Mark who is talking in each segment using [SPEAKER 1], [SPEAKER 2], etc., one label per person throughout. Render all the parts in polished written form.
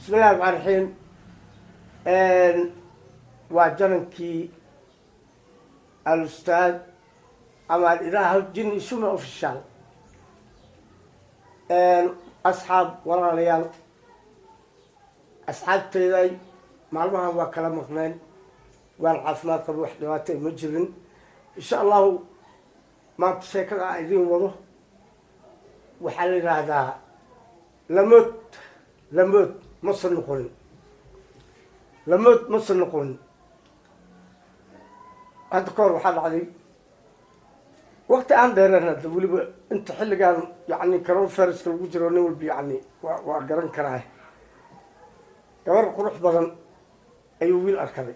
[SPEAKER 1] Bismillahi raxmaan raxiim. Waa janankii Al-Ustaad ama Idaaha Jini Shume Official. Asxaab, walaalayaal, asxaabteyday, maalmahan waa kala maqneen. Waan caafimaad qaba, wax dhibaata ma jirin. Insha Allahu maanta sheekada aan idiin wado waxaa la yidhaahdaa "Lamood lamood mase noqonin, lamood mase noqonin". Hadda ka hor waxaa dhacday waqti aan dheereen. Hadda weliba inta xilligan yani coronaviruska lagu jiro, nin walba yani waa garan karaa. Gabar qurux badan ayuu wiil arkaday,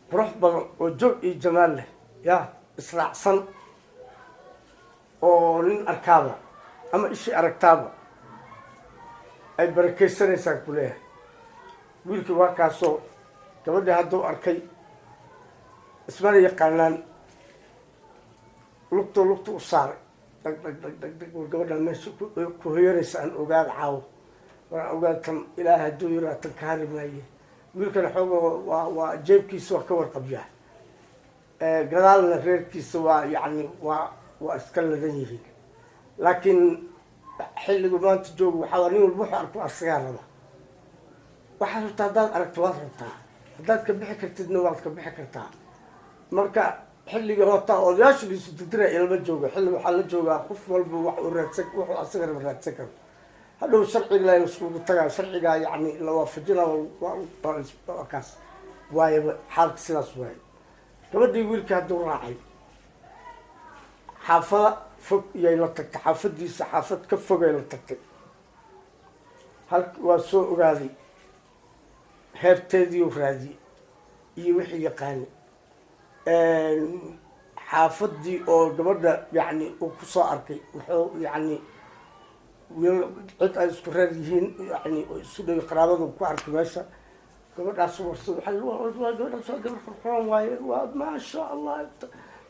[SPEAKER 1] qurux badan oo joog iyo jamaal leh, ya israacsan, oo nin arkaaba ama ishii aragtaaba ay barakeysanaysaa ku leeyahay. Wiilkii waa kaasoo gabadhii hadduu arkay, ismana yaqaanaan, lugto lugta u saaray, dhag dhag dhag dhag dhag. War gabadhan meesha ku hoyanaysa aan ogaada caawo, war aan ogaada tan. Ilaahay hadduu yiraa tan ka hari maaye. Wiilkana xooga waa jeebkiisa waa ka warqabyaa, gadaalna reerkiisa waa yacni waa iska ladan yihiin. Laakiin xilligu maanta jooga waxaa nin walba wuxuu arko asagaa raba. Waxaad rabtaa haddaad aragto waad rabtaa, haddaad ka bixi kartidna waad ka bixi kartaa. Marka xilligii horta odayaasha liisu didira ilama joogo. Xilli waxaa la joogaa qof walba wax uu raadsan, wuxuu asaga raba raadsan karo. Hadhow sharciga la iskugu tagaa, sharcigaa yacni la waafajina, waa kaas waayaba. Xaalka sidaas waaye. Gabadhii wiilkii hadduu raacay, xaafada fog iyay la tagtay, xaafadiisa xaafad ka fogay la tagtay. Halk waa soo ogaaday, heebteediiu raadiyey iyo wixii yaqaani xaafadii oo gabadha yacni uu kusoo arkay. Wuxuu yacni wiil cid ay isku reer yihiin, yani oo isu dhow qaraabadu ku arkay meesha gabadhaas. Warsa waa gabadhaas, waa gabar qurxoon waaye, waa maasha Allah.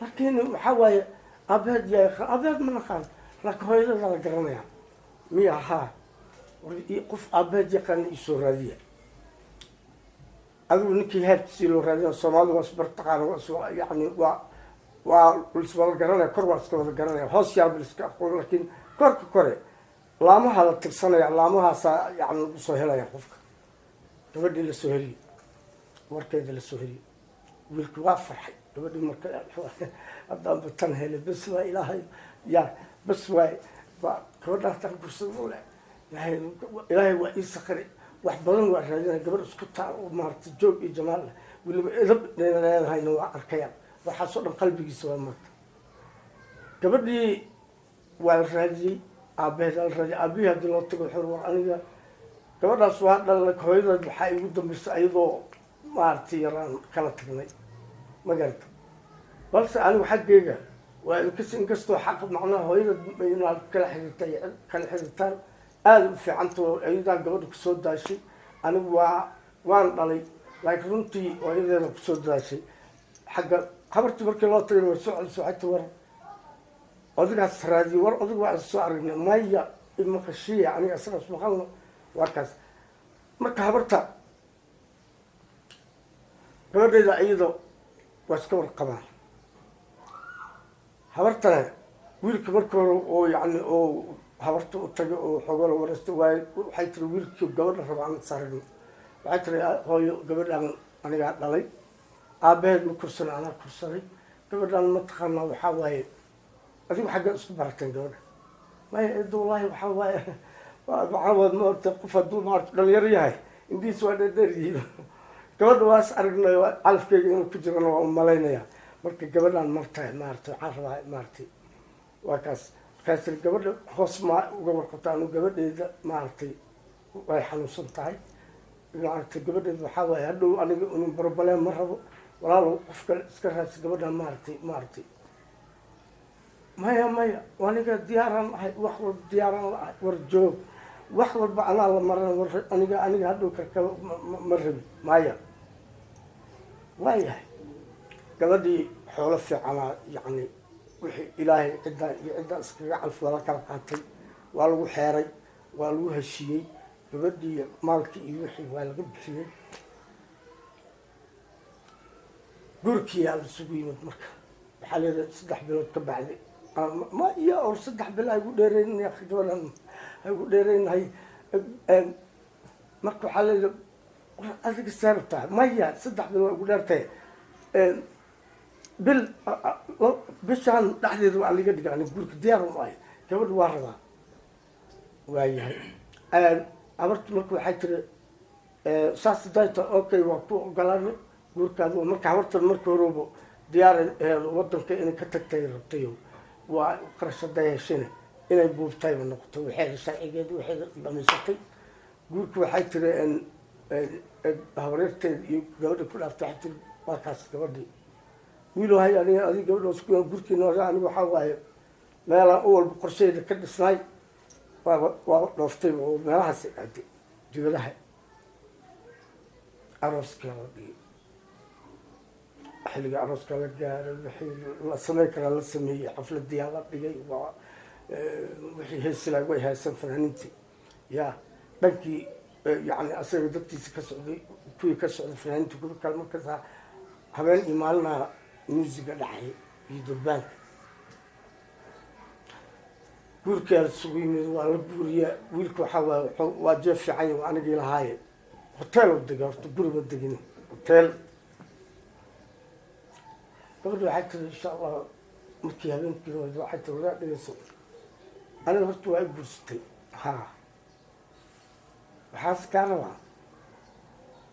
[SPEAKER 1] Laakiin waxaa waaye aabeed yahay, aabeed ma naqaan, laakiin hooyadada la garanaya miya? Haa, qof aabeed yaqaana iisoo raadiya. Adigu ninkii heebtiisii loo raadina. Soomaalidu waa isbartaqaana, waa yani waa iswada garanaya, kor waa iska wada garanaya, hoos yaaba iska aqoon, laakiin korka kore laamaha la tirsanaya, laamahaasaa yani lagu soo helaya qofka. Gabadhii lasoo heliyo, warkeeda lasoo heliyo, wiilki waa farxay. Gabadhii marka haddaanba tan helay, bes waa Ilaahay ya bes waay, waa gabadhaastaan gursada le. Ilaahay, Ilaahay waa ii sakray. Wax badan waa raadinaya, gabadh isku taal oo maaragtay joog iyo jamaal leh, weliba edab leedahayna waa arkaya. Waxaasoo dhan qalbigiisa waa marta. Gabadhii waa la raadiyey, aabaheed waa la raadiyey. Aabihii haddii loo tago wuxuu: "War aniga gabadhaas waa dhalay, hooyadeed waxaa igu dambeysay ayadoo maaragtay yaraan kala tagnay, ma garata? Balse anigu xaggeyga waa inkas inkastoo xaq macnaha hooyadeed inaad kala xiriirtay, kala xiriirtaan aada u fiicanta, ayadaa gabadha kusoo daashay. Anigu waan dhalay, laakiin runtii hooyadeeda kusoo daashay." Xagga habartii markii loo tagay way soo celiso, waxay ti: "War odigaas raadiyo, war odig waa soo aragnay." "Maya, imaqashiya, aniga isagaas maqalno." Waa kaas. Marka habarta gabadheeda iyado waa iska warqabaan. Habartana wiilka marka hore oo yani oo habarta u tagay oo xoogo la wareystay waay, waxay tiri: "Wiilkii gabadha raba aan is aragno." Waxay tiri: "Hooyo, gabadhaan anigaa dhalay, aabaheed ma kursana, anaa kursaday. Gabadhaan mataqaanaa waxaa waaye adigu xagga isku barateen gabadha?" "Maya eedo, wallahi waxaa waaye waxaa waay maarata qof hadduu maarata dhalinyaro yahay indhihiis waa dheerdheer yihiin. Gabadha waa is aragnay, calafkeyga inuu ku jirana waa u malaynaya. Marka gabadhaan marta maarata waxaan rabaa maaragtay." Waa kaas. Markaas tiri: "Gabadha hoos maa uga warqabta? Anu gabadheeda maaragtay way xanuunsan tahay, maaragtay gabadheeda waxaa waaye hadhow aniga inu problem ma rabo. Walaalow, qof kale iska raadsi gabadhaan maaragtay." "Maya, maya, aniga diyaaraan ahay, wax walba diyaaraan la ahay. War joog, wax walba anaa la maran. War aniga hadhow karkaba ma rabi." "Maya, waayahay." Gabadhii xoolo fiicanaa, yacni wixii Ilaahay ciddaan iyo ciddaan iskaga calf waa la kala qaatay, waa lagu xeeray. Waa lagu heshiiyey gabadhii, maalkii iyo wixii waa laga bixiyey. Guurkiyaa la isugu yimid. Marka waxaa leedahay 3 bilood ka bacdi ma iyo or 3 bil haygu dheereyn, gabadhan haygu dheereynahay. Marka waxaa leedahay, war adiga see rabtaa? Maya, 3 bilood ugu dheertahay, bil bishaan dhexdeeda waa liga dhiga. Ani guurka diyaar uma ahay, gabadha waa rabaa. Waayahay, habartu marka waxay tiri, saas dayta, okay, waa ku ogolaanay guurkaada. Marka habartan marka horeba diyaar wadanka inay ka tagtay rabtayo, waa qarash haday heshayna inay buubtayba noqoto. Waxay sharcigeedi waxay dhamaysatay guurka. Waxay tiri habaryarteed iyo gabadha ku dhaaftay, waxay tiri, waa kaas gabadhii wiilo hay, aniga adig gabadha isku guurkiina. Aniga waxaa waaye meelaan u walba qorsheyda ka dhisnaay, waaba dhooftay oo meelahaas aaday dibadaha. Arooskii la dhigay, xilliga arooska la gaaray, wixii la samey karaa la sameeyey, xafladiyaa la dhigay, waa wixii heesilay way heeseen fanaaniintii ya dhankii, yani asaga dadkiisa ka socday, kuwii ka socday fanaaniinta, kuwi kale. Markaasa habeen iyo maalina muusiga dhacay iyo durbaanka. Guurkaa la isugu yimid, waa la guuriyaa. Wiilka waxaa waaye waa jeef fiican yahay, anigii lahaaye hotel u degay, horta guri ma degin, hotel. Gabadha waxay tiri, insha Allah, markii habeenkii waxay tiri, wadaa dhegeyso, aniga horta waa i guursatay, ha, waxaas kaa rabaa,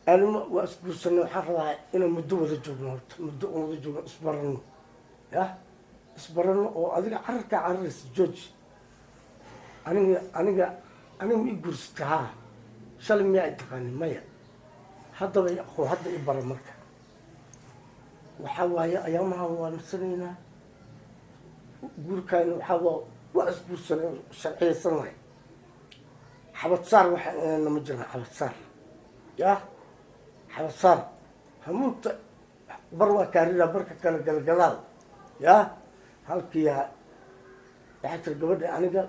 [SPEAKER 1] anima waa isguursanay, waxaan rabaa inaan muddo wada joogno, horta muddo aan wada joogno, isbarano, ya isbarano, oo adiga cararkaa cararaysa jooji. Aniga ma i guursatay? Haa. Shalay miyaa i taqaanin? Maya. Haddaba i aqoo, hadda i bara. Marka waxaa waaye ayaamaha waa nasanaynaa, guurkaana waxaa waa isguursanay, sharciyaysannahay. Xabad saar waxa nama jiraan, xabad saar ya xabad saar hamuunta bar waa kaarida, barka kale galgadaal ya halkiiyaa. Waxay tiri gabadha, aniga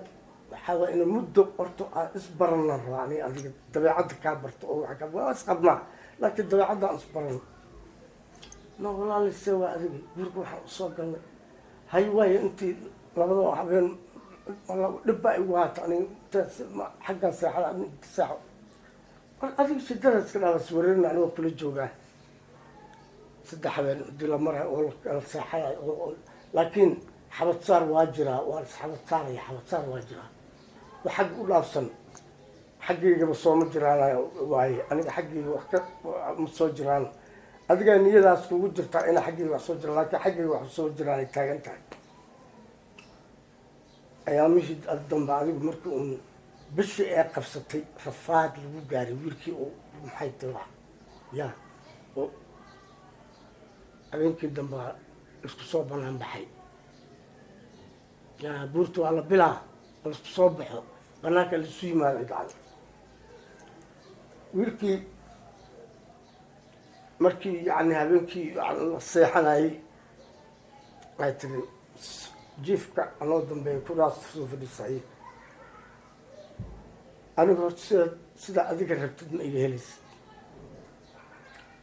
[SPEAKER 1] waxaa waa ina muddo horta aan isbaranaan rabaa, aniga adiga dabeecadda kaa barto oo waa waa isqabnaa, laakiin dabeecadda aan isbarano. No walaalise, waa adiga guurka waxaan usoo galnay hay waayo intii labada habeen dhib baa igu haata, aniga xaggan seexada seexo, war adiga shidada iska dhaaba, swareerna anigoo kula joogaa 3 habeen hadii la marayo oo la seexanayo, laakiin xabad saar waa jiraa, waa is xabad saaraya, xabad saar waa jiraa. Wax xagga u dhaafsan xaggaygaba sooma jiraan waaye, aniga xaggayga wax ka ma soo jiraan. Adigaa niyadaas kugu jirtaa ina xaggayga wax soo jiraan, laakiin xaggayga wax soo jiraan ay taagan tahay. Ayaamihii dambe adigu markii uun bishii ee qabsatay rafaad lagu gaaray wiilkii oo maxay tira ya oo habeenkii dambe isku soo banaan baxay, ya buurta waa la bilaa, laisku soo baxo, banaanka laisu yimaado dhacday. Wiilkii markii yani habeenkii la seexanayay ay tiri, jiifka anoo dambeeya kuraas soo fadhiisay, aniga horta sidaa adiga rabtid ma iga helaysid,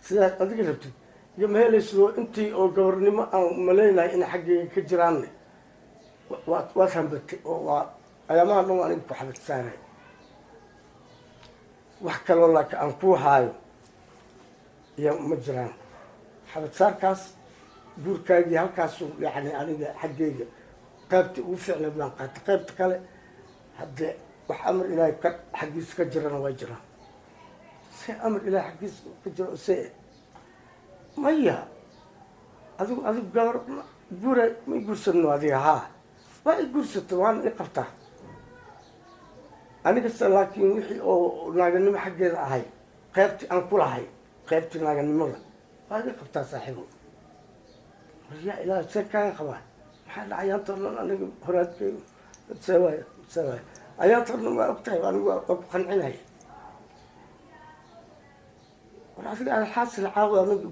[SPEAKER 1] sidaad adiga rabtid iyo ma helaysid, oo intii oo gabarnimo aan malaynahay inay xaggayga ka jiraanne waad hambatay, oo waa ayaamaha dhan waa aniga ku xabad saaray, wax kaloo laakiin aan kuu haayo iyo ma jiraan. Xabadsaarkaas guurkaagii halkaasu yani aniga xaggayga qaybtii ugu fiicnayd baan qaatay, qaybta kale haddee wax amar Ilaahay ka xaggiisa ka jirana waa jiraan. Se amar Ilaahay xaggiisa ka jiro se maya, adigu gabar guura ma i guursadno adiga? Haa, waa i guursato, waana i qabtaa anigase, laakiin wixii oo naaganimo xaggeeda ahay, qaybtii aan ku lahay, qaybtii naaganimada waa iga qabtaa saaxiibo. Waryaa Ilaah, see kaaga qabaa? Maxaa dhacay? Ayaanta dhan aniga horaadkay see waay, see waay, ayaanta dhan waa ogtahay, anigu waa ku qancinaya. War adiga alxaasil caawa aniga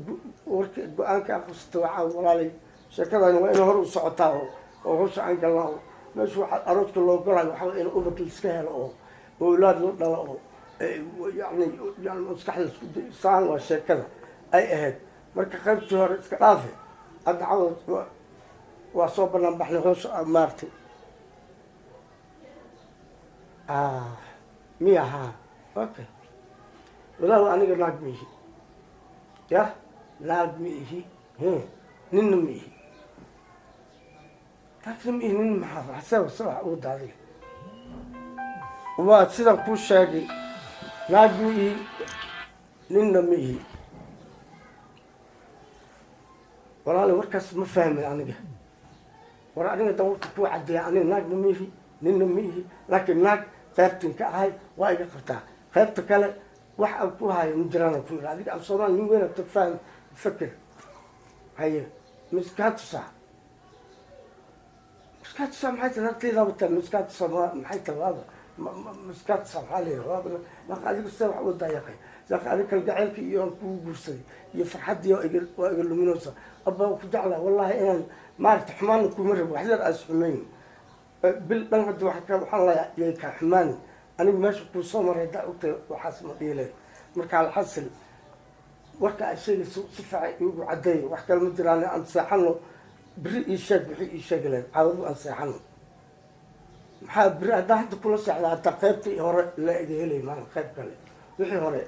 [SPEAKER 1] warki go-aanka aan qabsata waa caawa. Walaalay, sheekadani waa ina hor u socotaa oo hawsha aan galnaa, oo meesha waxaa aroodka loo galayo waxaa waa in ubad liska helo oo Owlaad loo dhalo oo yani yani maskaxda isku saan waa sheekada ay ahayd. Marka qaybtii hore iska dhaafe, hadda cawad waa soo banaan baxnay hoos maartay miya. Ha, okay, walaahi aniga naag ma ihi, yah, naag ma ihi, ninna ma ihi, naagna ma ihi, nin maxaa se se wax ugu daadiga waa sidaan kuu sheegay. Naag ma ihi, ninna ma ihi. Walaali, warkaas ma fahmin aniga. War aniga dan warka kuu caddeeya, aniga naagna ma ihi, ninna ma ihi, laakiin naag qaybtin ka ahay waa iga qabtaa, qaybta kale wax aan ku hayo ma jiraan. Ku yidhi adiga af Soomaali nin weyn ta faham feker haye. Miskaa tusaa, miskaa tusaa, maxay tahay naagtaydaaba tahay? Miskaa tusaa maxay tahay? Waaba miskaa tusaa, maxaa la yidhi? Waaba marka adiga sida wax u dayaqay saaka adiga kalgaceylka iyo aan kugu guursaday iyo farxaddii waa iga luminaysa. Abba ku jeclaa, wallahi inaan maaragta xumaana kuma rabo, wax yar aas xumayn bil dhan. Hadda waxaan layaa yay kaa xumaani. Anigu meesha kuu soo maray haddaa ogtahay waxaas ma dhiileen. Marka alxasil, warka ay sheegayso si fiican iigu caddeey. Wax kale ma jiraan, aan seexano. Beri ii sheeg wixii ii sheegi lahayd. Caawadu aan seexano. Maxaa beri haddaan hadda kula seexda, hataa qaybtii hore la iga helay maan qayb kale wixii hore.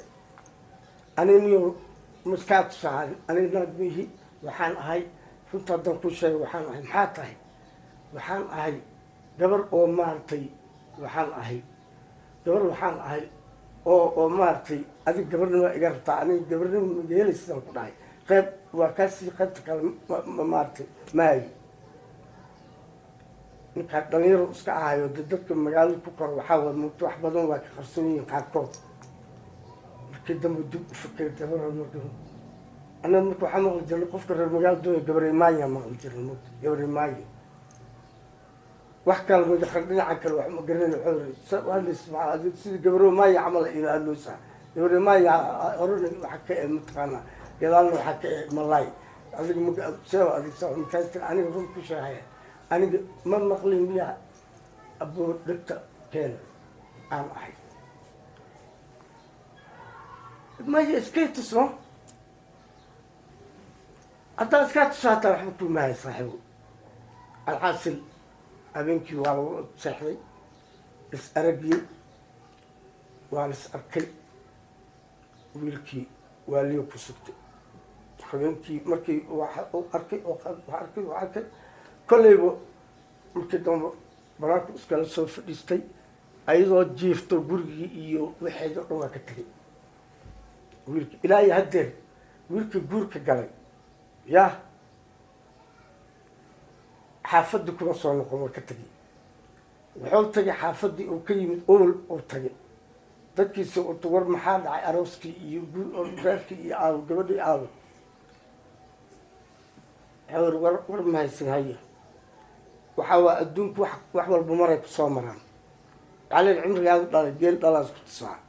[SPEAKER 1] Aniga niyo maskaa tusaa, aniga naag ma ihi. Waxaan ahay, runta haddaan kuu sheegay, waxaan ahay, maxaa tahay? Waxaan ahay gabar oo maaragtay, waxaan ahay gabar, waxaan ahay oo maaragtay adig gabarnima iga rabtaa. Aniga gabarnima ma iga helaysidaan ku dhahay. Qayb waa kaasii, qaybta kale ma maaragtay maayo. Ninkaa dhalinyaro iska ahayo de dadka magaalada ku koro waxaa waa mugto, wax badan waa ka qarsoon yihiin qaarkood. Markii dambe dib u fikray gabar. Marka anaga marka waxaa maqli jirnay qofka reer magaalo doonaya gabaremaaya maqli jirnay mugto gabaremaayo. Wax kale ma dhinaca kale wax ma garanay. Wuxuu yiri hadlays maxaa sida gabaremaaya camal ila hadloosaa? Gabaremaaya horena waxa ka eh mataqaanaa, gadaalna waxaa ka eh malaay. Adiga ma see adig sa markaas tiri? Aniga run ku sheegaya, aniga ma maqlin miyaa? Aboo dhegta keena aan ahay maya iskay tusno. Haddaa iskaa tuso hataa waxba kumahay saaxiibo. Alxaasil, habeenkii waa lagu seexday, is aragiyey, waa la is arkay. Wiilkii waa liyo ku sugtay habeenkii. Markii wax uu arkay oo wax arkay wax arkay kolleyba, markii dambe banaanku iskala soo fadhiistay ayadoo jiifto. Gurigii iyo waxeedi o dhan waa ka tegay wiilkii. Ilaa iyo haddeer wiilkii guurka galay yah xaafaddii kuma soo noqon, waa ka tegay. Wuxuu tagay xaafaddii uu ka yimid, owel uu tagay dadkiisa uta. War maxaa dhacay? Arooskii iyo reerkii iyo aawo, gabadhii aawo? Wuxuu yiri war mahaysan haye. Waxaa waa adduunku wax walba maray kusoo maraan. Calil cimrigaadu dhalay geel dhalaas ku tusaa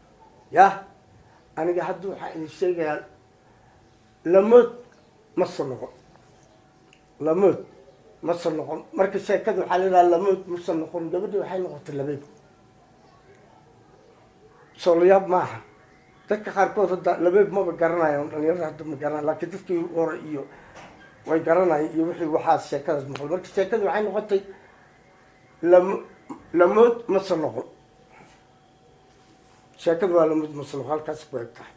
[SPEAKER 1] yah. Aniga hadda waxaa idin sheegayaa, lamood ma soo noqon, lamood ma soo noqon. Marka sheekada waxaa la yidhaha lamood ma soo noqon, gabadhii waxay noqotay labeeb. Soolayaab maaha. Dadka qaarkood hadda labeeb maba garanayan, dhalinyarada hadda ma garanayan, laakiin dadkii hore iyo way garanayan iyo wixii waxaas sheekadaas maqal. Marka sheekada waxay noqotay lamood ma soo noqon. Sheekada waa lamood ma soo noqon, halkaas ku eg tahay.